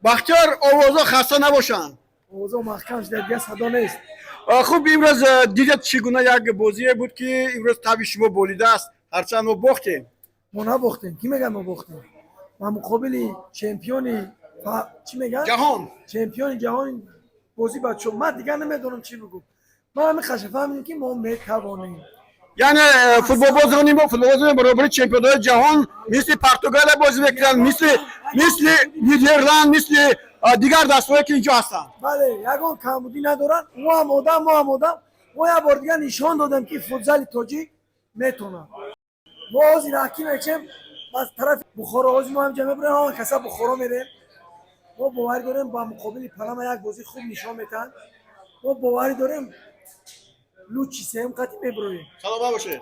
Бахтиёр, овозҳо хаста набошанд. Овозҳо маҳкам шуда, дигар садо нест. Хуб, имрӯз дидед, чӣ гуна як бозие буд, ки имрӯз табъи шумо болидааст, ҳарчанд мо бохтем. Мо набохтем. Кӣ мегӯяд мо бохтем? Ма муқобили чемпиони чӣ мегӯяд? Ҷаҳон. Чемпиони ҷаҳон бозӣ бачо. Ман дигар намедонам, чӣ бигӯм. Ман ҳамин қаша фаҳмидем, ки мо метавонем. Яъне футболбозони мо, футболбозони баробари чемпионҳои ҷаҳон, мисли Португалия бозӣ мекунанд, мисли Нидерланд, мисли дигар дастаҳое, ки инҷо ҳастанд. Бале, ягон камбудӣ надоранд. Мо ҳам одам, мо ҳам одам. Мо як бор дигар нишон додем, ки футзали тоҷик метонад. Мо ҳозир ҳаким мекшем аз тарафи Бухоро. Ҳозир мо ҳамҷа мебурем, ҳама каса Бухоро мерем. Мо боварӣ дорем, ба муқобили Панама як бозии хуб нишон метаҳанд. Мо боварӣ дорем, лучший сеюм қатъи мебуроем. Саломат бошед.